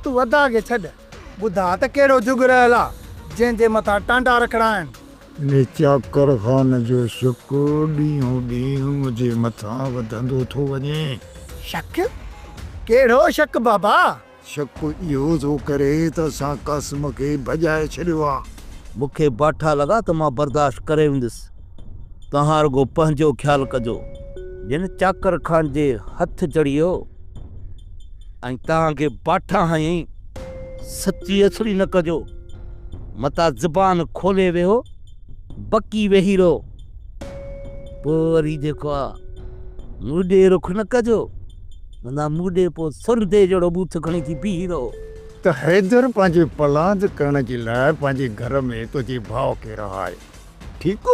تون ادا کي ڇڏ، ٻڌاء ته ڪهڙو جڳ رهيل آ، جنهن جي مٿان ٽانڊا رکڻا آهن. انهي چاڪر خان جو شڪ ڏينهون ڏينهن منهنجي مٿان وڌندو ٿو وڃي. شڪ؟ ڪهڙو شڪ بابا؟ شڪ اهو ٿو ڪري ته اسان قاسم کي ڀڄائي ڇڏيو آ. مون کي باٺا لڳا ته مان برداشت ڪري ويندس. توهان رڳو پنهنجو خيال ڪجو. جن چاڪر خان جي هٿ چڙهيو ۽ توهان کي باٺا هنيائين، سچي اڇلي نه ڪجو. متان زبان کولي ويهو، بڪي ويهي رهو. پوء وري جيڪو آ، مون ڏي رخ نه ڪجو. منا مون ڏي پوء سرندي جهڙو ٻوٿ کڻي ٿي بيهي رهو. ته حيدر پنهنجي پلاند ڪرڻ جي لاء پنهنجي گهر ۾ تنهنجي ڀاء کي رهائي، ٺيڪ؟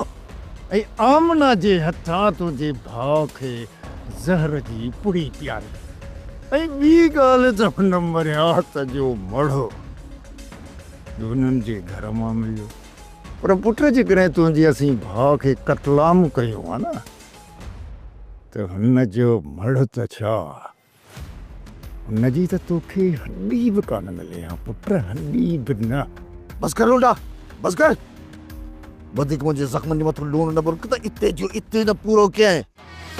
۽ آمنه جي هٿان تنهنجي ڀاء کي زهر جي پڙي پياري. ۽ ٻي ڳالهه ته هن مرهيات جو مڙهه به هنن جي گهر مان مليو. پر پٽ جيڪڏهن تنهنجي اسين ڀاء کي قتلام ڪيو ها نه ته هن جو مڙهه ته ڇا، هن جي ته توکي هڏي به ڪانه ملي ها پٽ، هڏي به نه. بس ڪر لونڊا، بس ڪر. وڌيڪ منهنجي زخمن جي مٿان لوڻ نه ٻرڪ ته اتي جو اتي نه پورو ڪيائين.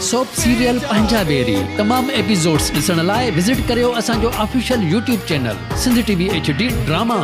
سوپ سيريل پنهنجا ويري تمام ايپيسوڊس ڏسڻ لاء وزٽ ڪريو اسان جو official YouTube channel Sindh T V H D drama.